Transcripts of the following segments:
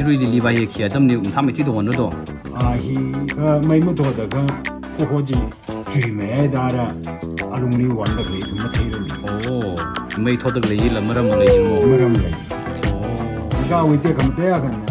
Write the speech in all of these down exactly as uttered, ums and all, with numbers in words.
Shirui Lily va hi khi atamli mathāmeithui da wonra do? A hi, kha mei mathotda kha, kaho chi chuimeida rā, alungli wonda khalei ithum matheiralui. Oh, mei thotda khalei hila maram malei jimo? Maram lei. Oh. Kha awui tekhamatei akhana.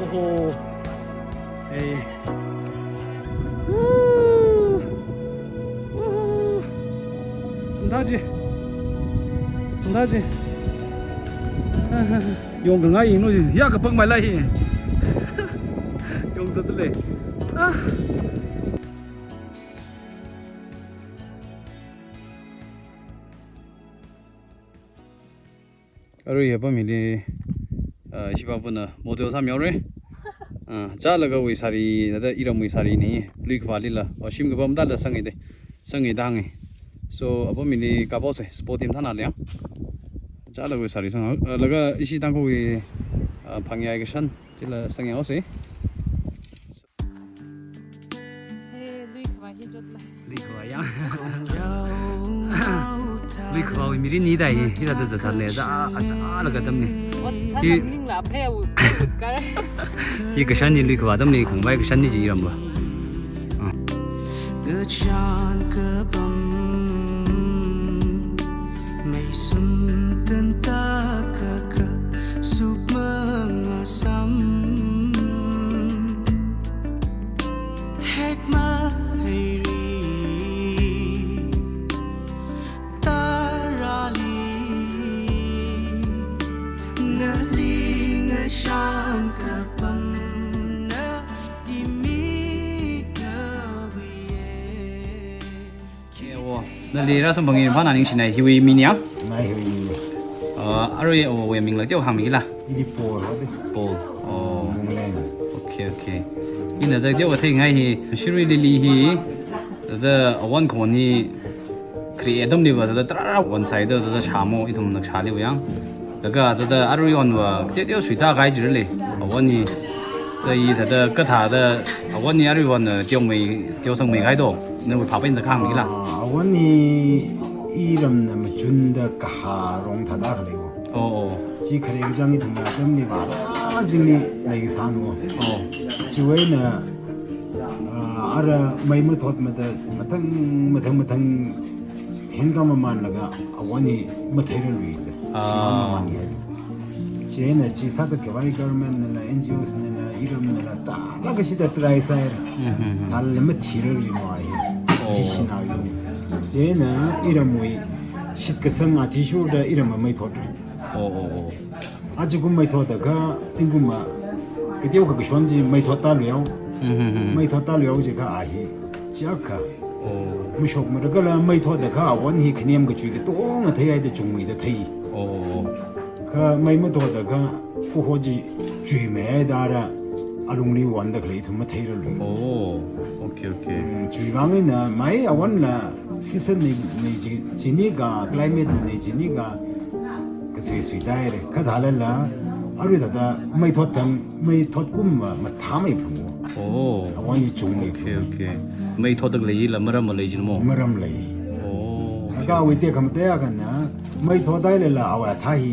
Oho. Hey. Woo! Woo! Ndaji. Ndaji. Yongkhangai yinglu, ya kapangmei lei hi. Yongzat lei. Ah. Arui apam hili, ah, ishi pābuna model sāmihaora. Ah, chālagawui sari, thāda iramwui sari ni, lui khavālila. O, shim kapam dala sangngai de. Sangngai da hāngngai. So, apam hili kaphaosa, spot team thāna liang. Chālagawui sari sang, ah, laga ishi Tangkhulwui, ah, phangyai kashan, chila sangyaosa. Hey, lui khavā hi jot lei. Lui khavā ya. Lui khavāwui mirin ni dai, hithāda zatsāne, za, a, chālaga atamni. Ot, hi, thanam ningla pheu, pheu kar. Hi kashan ni lui khavā atamni, khangvai kashan ni chi iramva. Ah. Kachan kapam, meisum tanta kaka, sukmang asam. Hekma heiri tarali, nali ngashan kapam na imik nawiye. Ewo, nali rāsamphang ringphāna ningshinai, hiwui mi nia? Ngai hiwui mi nia. Ah, arui awowui mingla teokha hāngmikila? Ili Paul, ade. Paul. Oh. Mungleng. Okay, okay. Ina thāda teokha theingai hi, Shirui Lily hi, thāda awon khon hi, khare atamliva, thāda tarāra won sāhaida, thāda shāmo, ithum nakshāliva yang. Laga thāda arui onva, teo teo suita kahai jirale. Awon hi, thāda i thāda kathāda, awon hi arui on, teomei, teosangmei kahai do. Nawui phāpā eina khangmikila? Ah, awon hi iramna machunda kahā rong thāda khalei wo. Oh, oh. Chi khare kachang ithumna atamliva, lazingli leikasān wo. Oh. Chiwui eina, ah, ara mei mathotmada, mathang, mathang, mathang, henkha mamanlaga, awon hi matheiralui le. Ah. Shimān mamangai. Chieina chi sāthat khavai government nala, N G Os nala, iramnala, thālakashida try sāhaira. Mm-hmm. Thālala mathiraralui mo a hi. Oh. Thishinaoyuni. Chieina iramwui shitkasang athishurda iramva mei thotra. Oh, oh, oh. Ajakum mei thotda kha, zingkumva, kateokha kashon chi mei thotda luihao. Mm-hmm. Mei thotda luihao jiakha a hi, chiakha. Oh. Mashokmara kala mei thotda kha, awon hi khanem kachui katonga theihaida chungmeida thei. Oh. Kha mei mathotda kha, kaho chi chuimeida rā, alungli wonda khalei ithum matheiralui. Oh, okay, okay. Mm, chiwui vang eina, mei awonla, season nei, nei chi, chini ka, climate nei, nei chini ka, kasui suitai re. Kha thālala, arui thāda mei thot thang, mei thot kumva mathāmei phung wo. Oh. Awon hi chungmei phung. Okay, okay. Mei thotda khalei hila maram malei jimo? Maram lei. Oh, okay. Kha awui tekhamatei akhana, mei thothailala awui athā hi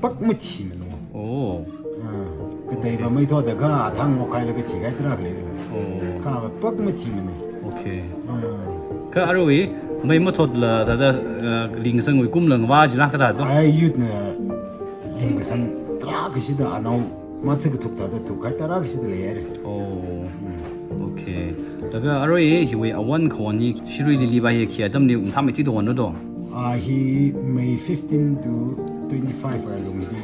pak mathimana. Oh. Ah, kateiva mei thotda kha athā ngokhailaga thikahai tarākha lei. Oh. Khava pak mathimana. Okay. Ah. Kha arui mei mathotla thāda, ah, lingkasangwui kumla ngavā jila kathā do? Ai, youth na lingkasang tarākashida anao matsik thuk thāda thukhai tarākashida leihaira. Oh. Mm. Okay. Laga arui hiwui awon khon hi Shirui Lily va hi khi atamli mathāmeithui da wonra do? A hi May fifteen to twenty-five alungli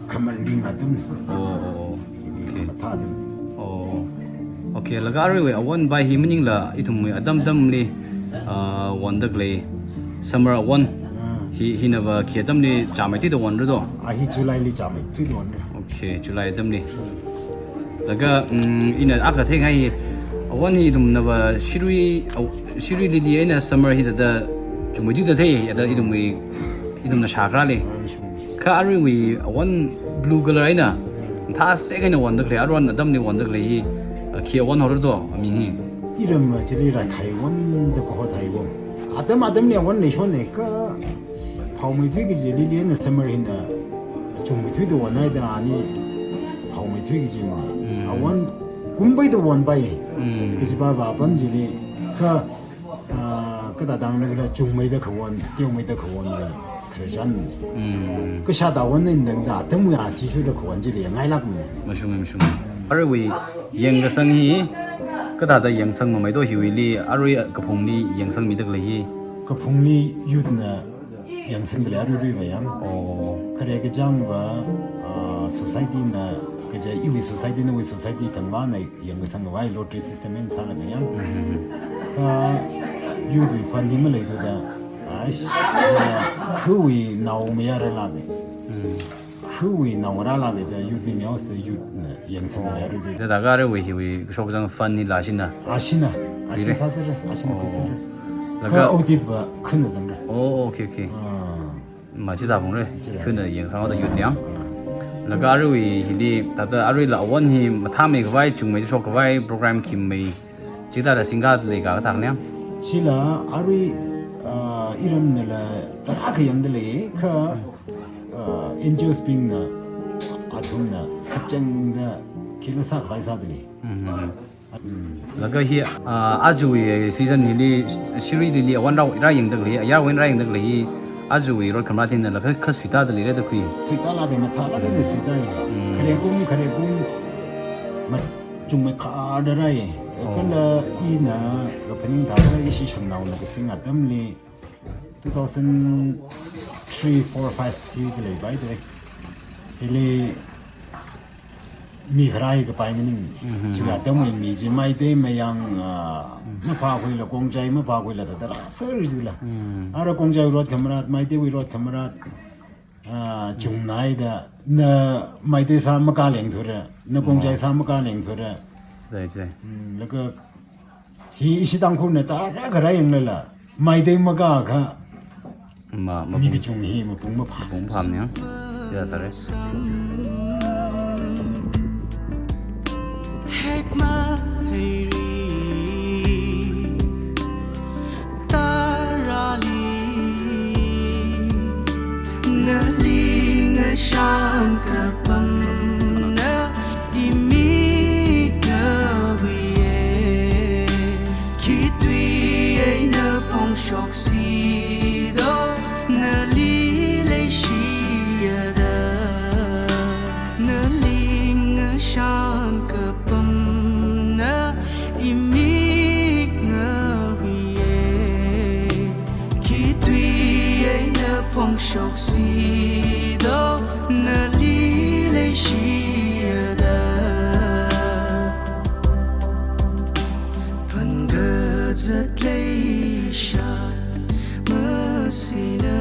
khamalung atam. Oh, oh, oh. Hi, okay, khamathā atam. Oh. Okay, laga aruiwui awon va hi maningla ithumwui atam atamli ah, wonda khalei summer awon. Ah. Hi, hinava khi atamli chāmeithuida wonra do? Ah, hi July li chāmeithuida wonra. Okay, July atamli. Laga, mm, ina akha theingai hi, awon hi ithumnava Shirui, aw-, Shirui Lily eina summer hi thāda chungmeithuida thei, thāda ithumwui, ithumna shākharāli. Ah, mishung, mishung. Kha aruiwui awon blue color eina, thāsek eina wonda khalei, aruihon atamli wonda khalei hi, ah, khi awon hora do, aming hi? Iram chili Raikhai won da kaho thai won. Atam atamli awon leishonne kha, phaomeithui kaji lily eina summer hina chungmeithuida wonhaida ani phaomeithui kaji ma. Mm. Awon kumbeida wonpai. Mm. Kajiva apam chili kha, ah, kathāda hāngkhala chungmeida khawon, teomeida khawon lei khararchan. Mm. Kashāda won eina tangda atamwui athishurda khawon chili yangngailākmana. Mashunga, mashunga. Aruiwui yangkasang hi kathāda yangsangmamei do hiwuili, arui kaphungli yangsangmida khalei hi? Kaphungli youth na yangsangda lei aruiruiva yāng. Oh. Khare kachangva, ah, society na, kaja iwui society nawui society khanvāna yangkasang khavai lottery system eina sālaga yāng. Mm-hmm. Kha youth wui fund hi maleithuda, aish, ya, khawui nao mayarālāka. Mm. Khawui nao rālāka da youth li mihaosa youth na yangsangda lei aruirui. Thāda kha aruiwui hiwui kashok kazang fund hila ashina? Ashina, ashina sāsera, ashina khuisera. Oh. Laga kha audit va khana zangra. Oh, okay, okay. Ah. Ma chithāphungra. Chithā. Khana yangsanghaoda youth yāng. Ah. Laga aruiwui hili, thāda aruila awon hi mathāmei khavai, chungmeida shok khavai, program khimei, chithāda singkada lei kathā khani yāng? Chila arui, ah, iramnala tarākha yangda lei, kha, ah, N G Os bingna, athumna sakchangda khila sākhavai sāda lei. Mm-hmm. Mm. Laga hi, ah, aruiwui season hili, Shirui Lily awon rā, rāyangda khalei, ayarwui eina rāyangda khalei hi, aruiwui rot khamarat hina laga kha suitāda leira da khui? Suitālāka, mathālāk eina suitāi. Mm. Kharekum, kharekum, ma- chungmeikharda rāi. Oh. Kala ina kaphaning thāda ishi shangnaona kasing atamli two thousand three, four, five hi khalei bai de. Hili mi kharā hi kapai maning. Mhm. Chila atamwui mi chi Meitei mayang, ah, maphākhuila Khongjai, maphākhuila thāda rāser jila. Mm. Ara Khongjaiwui rot khamarat, Meiteiwui rot khamarat. Ah, chungnaida, na Meitei sā makā lengthura, na Khongjai sā makā lengthura. Chithāi, chithāi. Mm, laga hi ishi Tangkhulna tarākha rāyanglala, Meitei makā kha, ma, mi mapung, kachung hi mapung maphā. Mapung maphāmana. Chithā sāra. Hekma heiri. Tarali, nali ngashan kapamna imik ngawiye. Khitui eina phongshoksi do, nali leishiya da. Nali ngashan kapamna imik ngawiye. Khitui eina phongshoksi do, nali leishiya da. Phangazat leishat masina.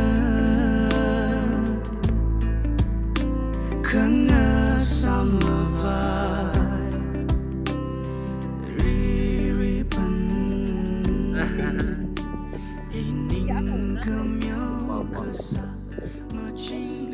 Khangasam mavai, riri pan. Ining kamyo kasa, machin